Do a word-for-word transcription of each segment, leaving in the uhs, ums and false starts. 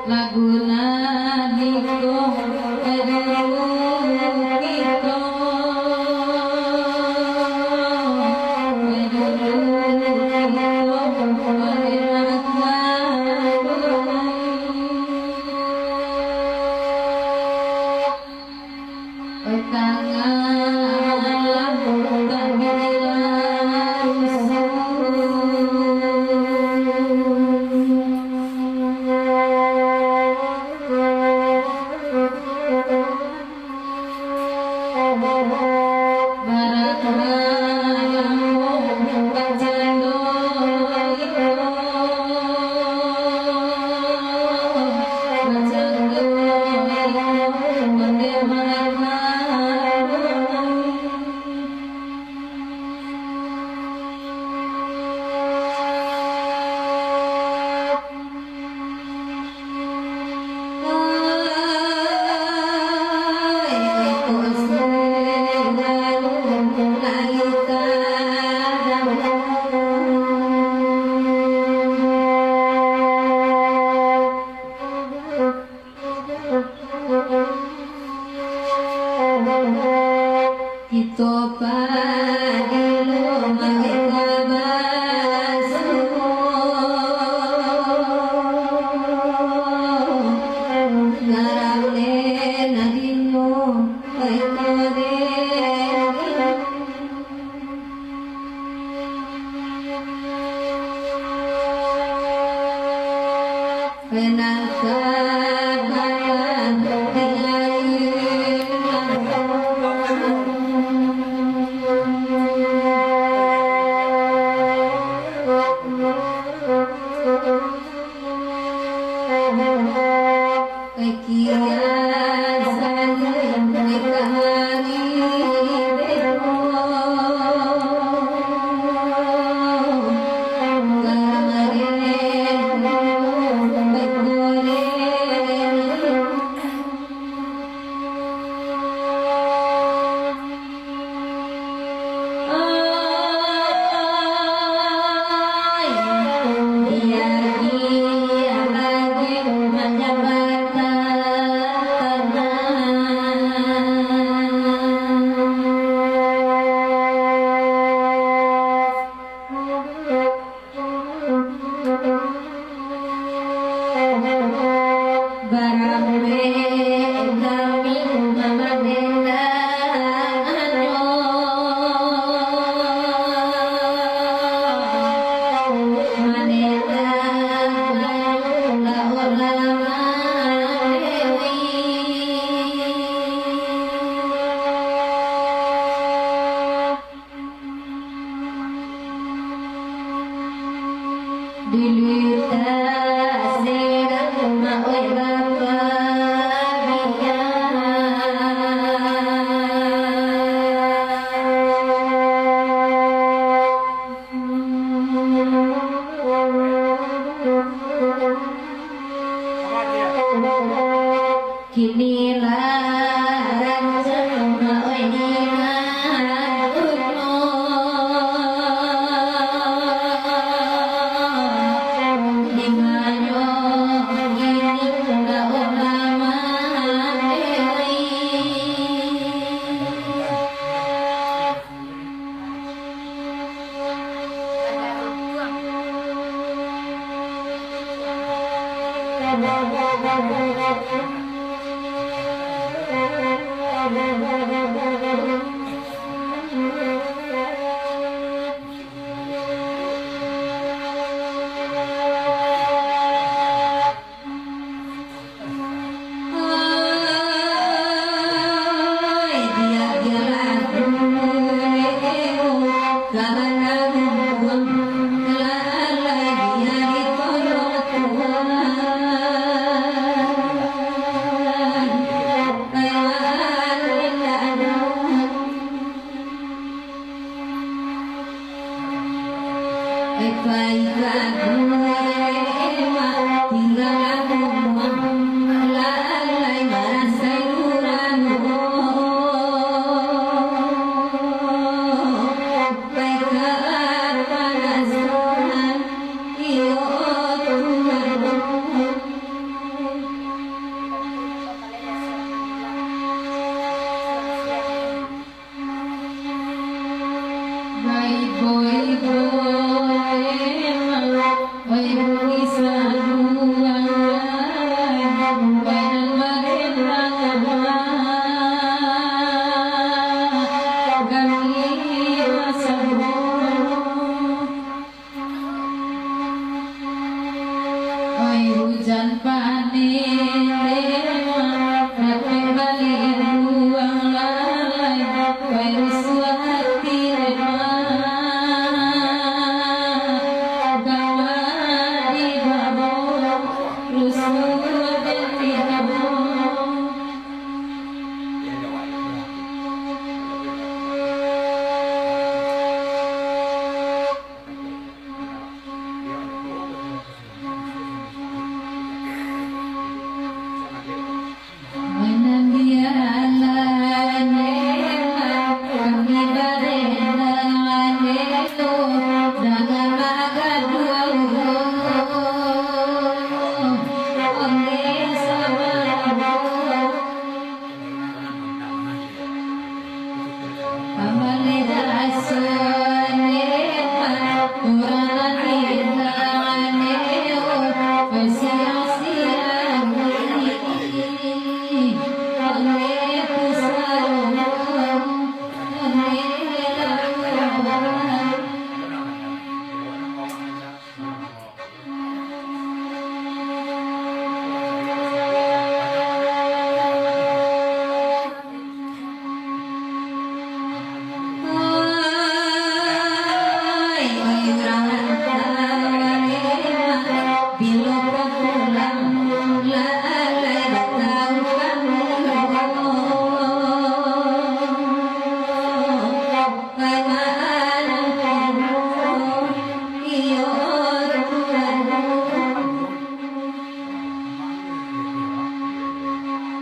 Lagu nan iko, padulu kito, padulu kito, padulu kito. Kito padulu mangko basuo, ngarang den adinyo, baiko den. Dulu tak sedang mak oi bapa biak. Kini lah rancak mak oi di nan uno. Di manyo kini lah ulama dewi. Oi hujan paneh, dapek baliak buang lalai, oi rusuah ati lemak, kawa di bawah, rusuah di bawah.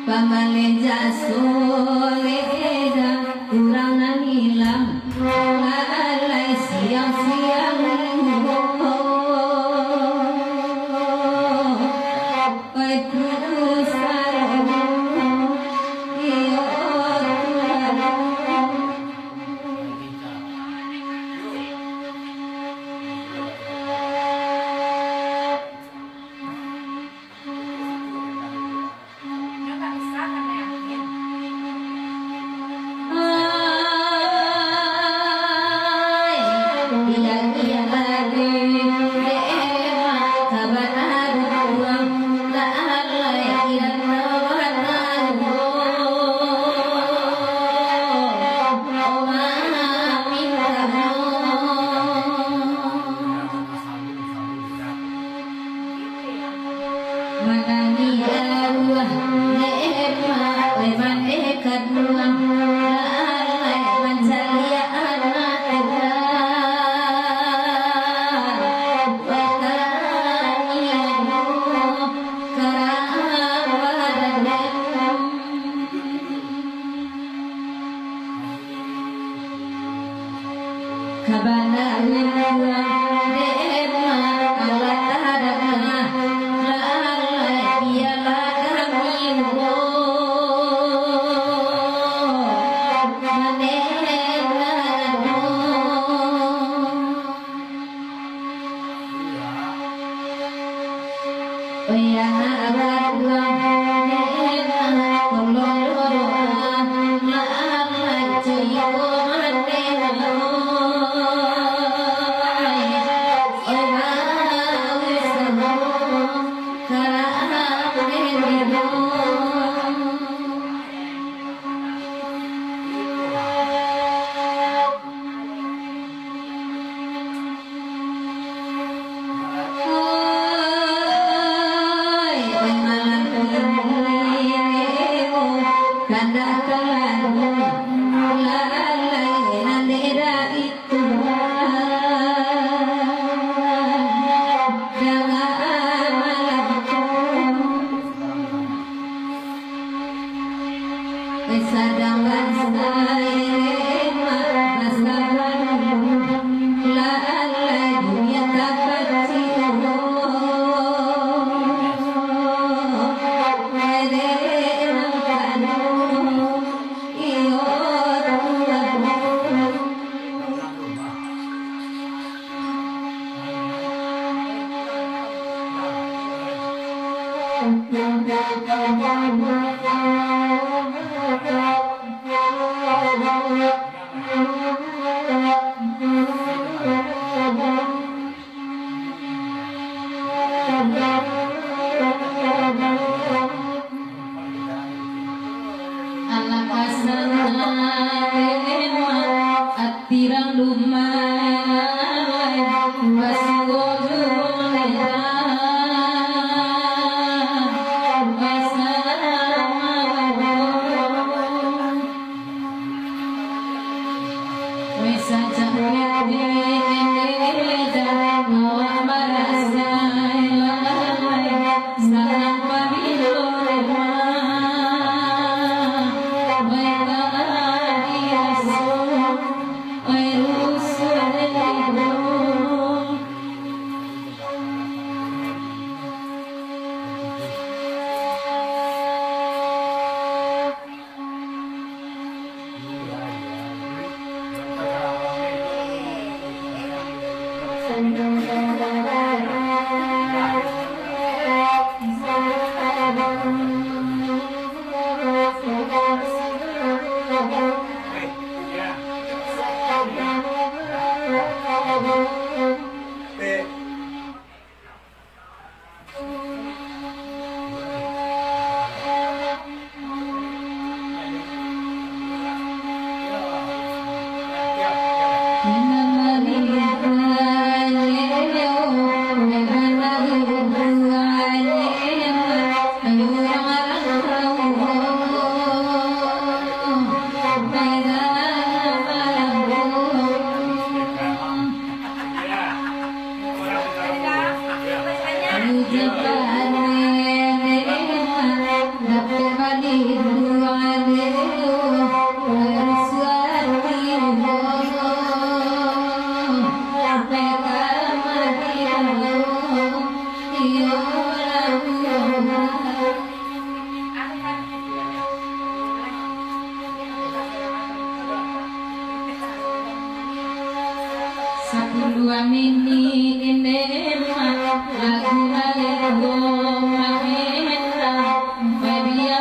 Pamaleh jaso leda, urang nan ilang, lalai siang-siang. Pai putus asa, iyo Tuhan. Kabanaran dek Allah Ta'ala, lalai bialah kami mandengar. Alah kasana tirang lumai, basuo jumela, basalamualaikum. Sapuluah mini ini mah lagu Malaysia, Malaysia, Malaysia.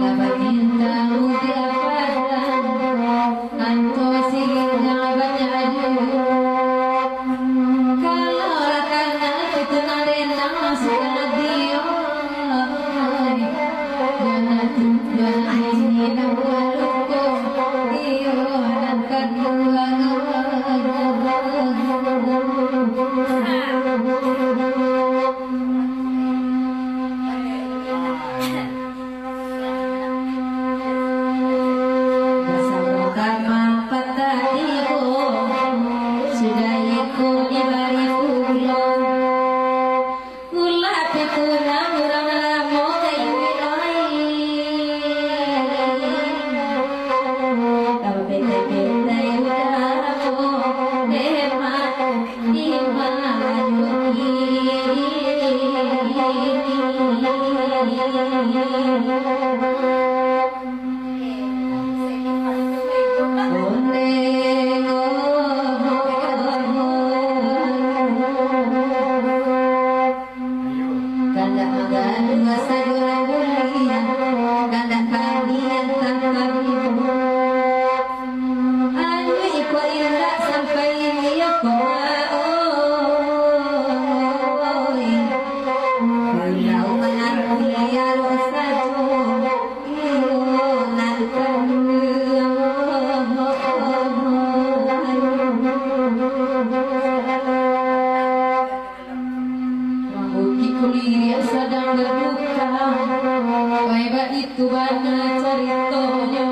Bajinta muda padang, anto siriah banyak ado. Kalau lah kanai pitunang denang sudah dio, jangan tu, jangan ini nak buat luko, iyo nan kaduo. Basamo kama patah tigo, sudah iko dibari pulo. Ulah pitunang urang lamo ka iwik ai. Kalau petai-petai udah lamo, memang Kandak manggaduah sajo buliah, kandak kami antang kami. Anu iko indak sampai iyo ko, oi. Pulau mananti alo sajo, iyo nan kaduo. Bukik Kuliriak sadang baduka, wai baitu bana caritonyo.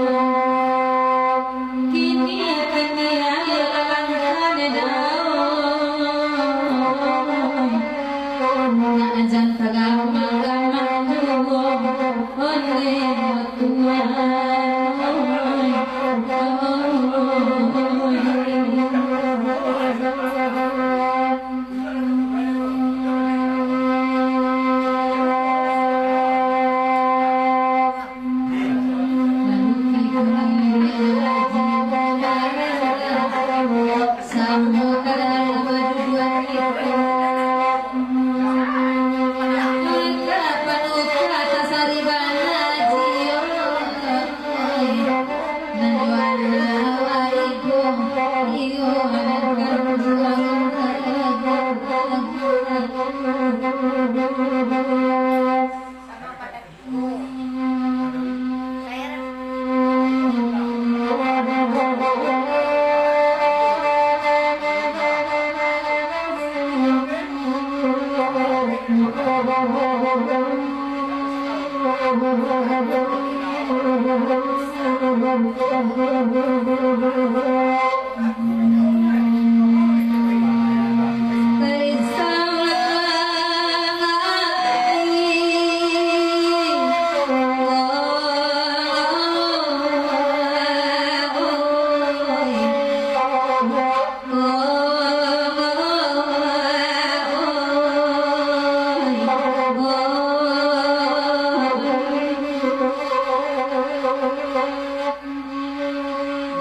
Kini, kini ayo lalangkah ne dao, nak jan tagamang-gamang juo oleh Tuhan.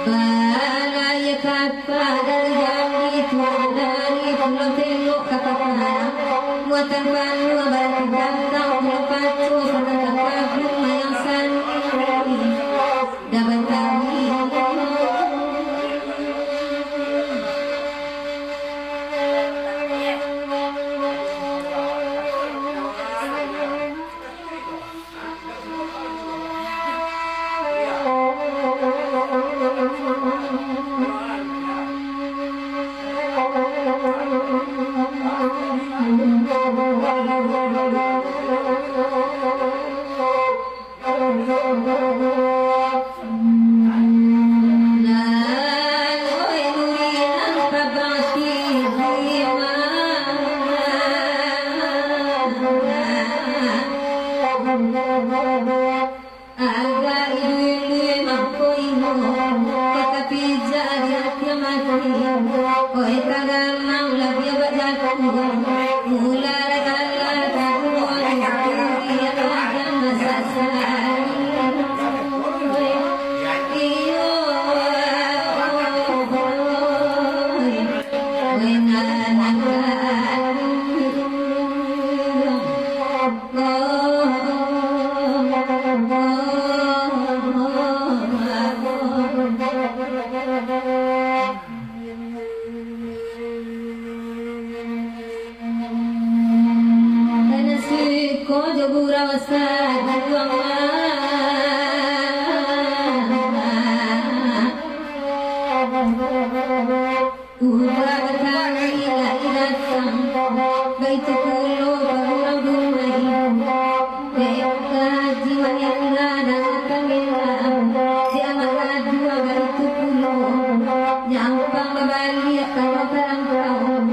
Bana ye kapa dari jari tu, dari pulo tengok ka patang. Muatan panuah barati batang, pulo pacu sadangkan kabun mayang sani. Dah batawi. Agak ilui-lui mangko imo, tatapi jak di ati mati. Kok eka gamang labiah bak jaku, ulah alah kaduo istri aja masasai. Nan tanggelam di amarah dua baitu pulo, nyampang babaliak ka rantau,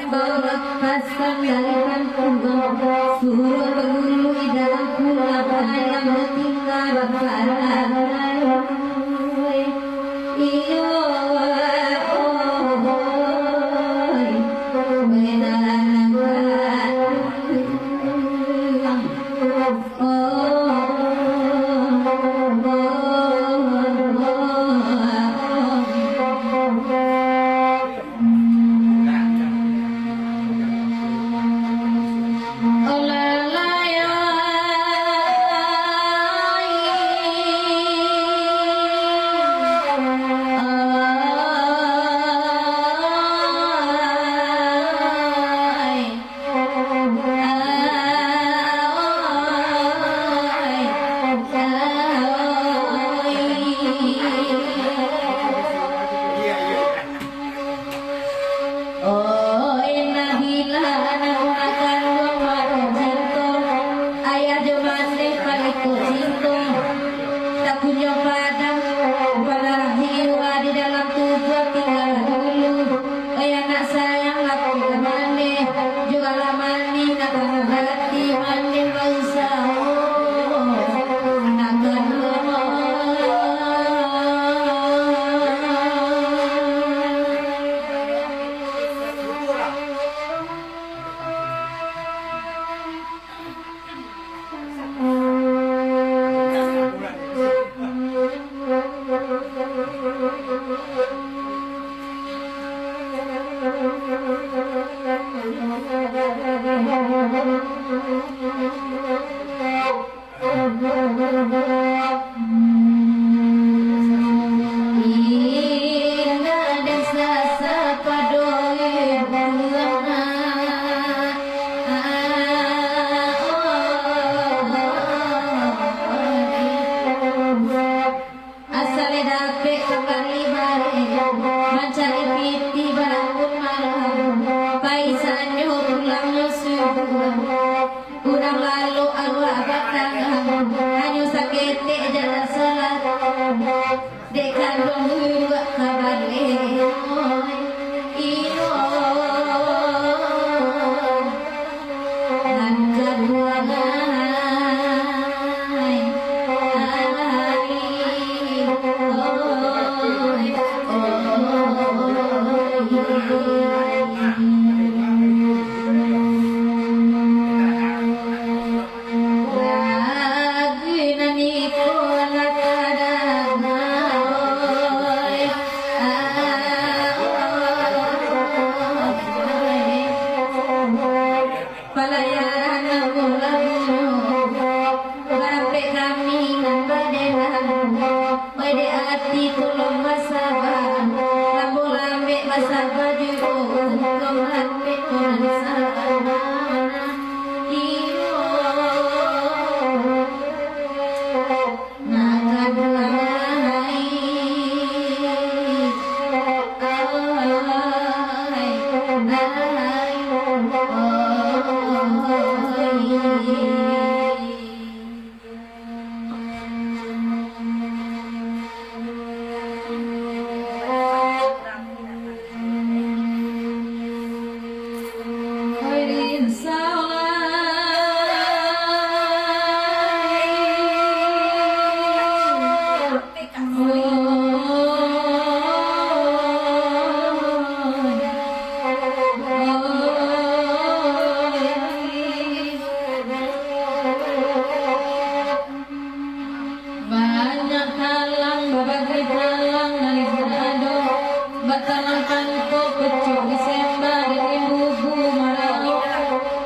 balepaskan dari pantuang, suruah bagulu idah pulang, ayam tingga baparangai. Iyo, oh, oh, oh, oh. Oih, nahilah anak urang kanduang maro cinto, ayah jo maneh paliko cinto. Tak punyo padang, panarah jiwa di dalam tubuah tinggal dulu. Oih anak sayang, lakukan maneh, juolah maneh nak tanah hati, maneh bausaho nak kanduang. Indak den sasapadoi bulan. Asa lai dapek kambali bareh, mancari pitih balambun malam, pai sanjo pulangnyo subuah. Urang lalok awak batangah, hanyo saketek jalan salah. Dek kanduang buruak ka baleh, iyo, nan kaduo lai. Lagu nan iko lah tadanga, oi. Ah, oi. Palayaran ambo laguno, barapek kami nan badelang. Oi, dek ati tolong basaba, lambo lambek basaba juo, tolong lambek ko nan saba. Iyo. Nak kaduo lai. Ai, ai, ai. Banyak talang, babagai talang dari sadado, batalang pangko, pucuak disemba, dari bubu marauk,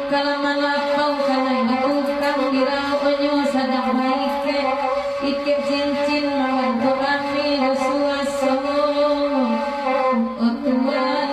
kalaman lapau, kanai batukang, dirauhnyo sadang baikek, ikek cincin, mawan tu rami, jo suaso, oh tuan.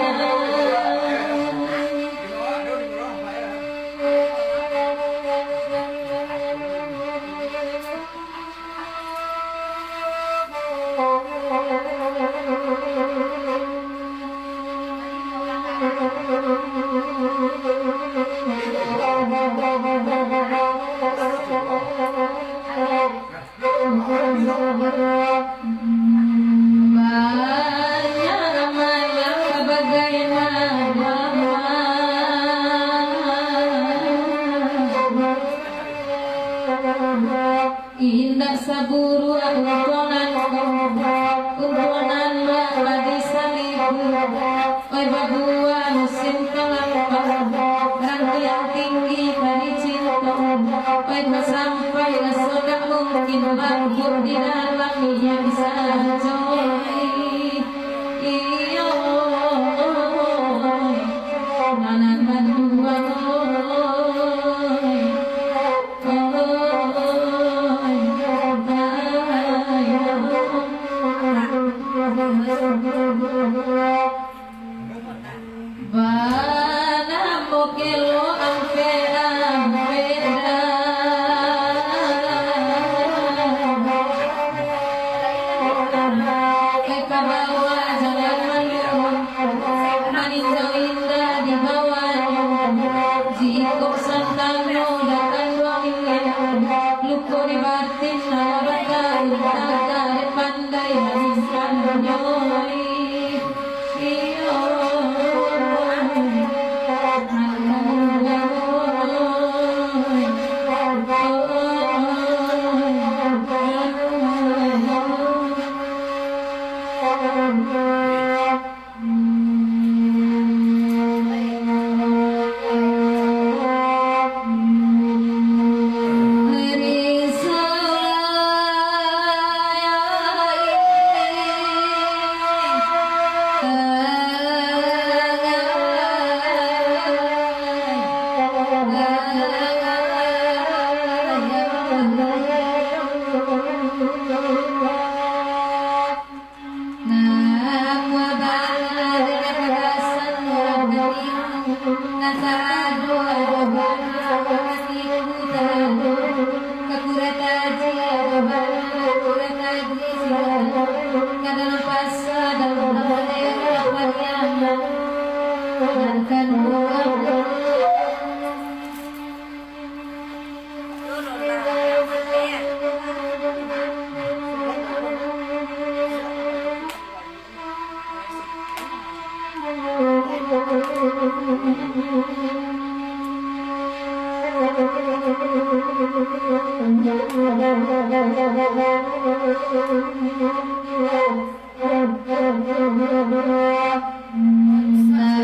Banyak amal yang sabagai nadawa. Indak saburuak untuanan, untuanan bak badi salibu. Oi babuah musim kalapa, rangkaian tinggi tali cinto. Oi kok sampai raso dak mungkin mangkuak di dalam minyak sajo. Iyo, nan kaduo. Banamo kelo ampek-ampek dah. Ka bawah jalan malu, maninjau indak di bawahnyo. Jikok santano datang duo miliar, luko di batin alah bakali, tak pandai habiskan dunia. Iyo. Nan muabana dek bagasan urang tadi, nan saado ado bana, ka siku tarado, ka Kurai Taji ado bana, ka Kurai Taji silakan, ka dalam pasa, dalam daerah Pariaman, nan kaduo.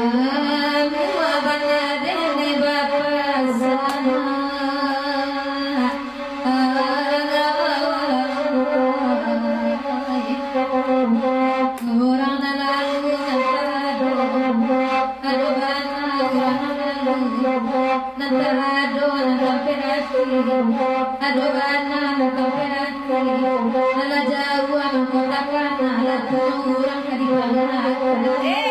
Samua bana dek bapasan. Urang nan lalu nan tarado, ado bana urang nan lalu. Nan tarado, nan tampek ati. Ado bana, nan tampek ati. Alah jauah, mangko takana, alah tu urang ka dipanganakan.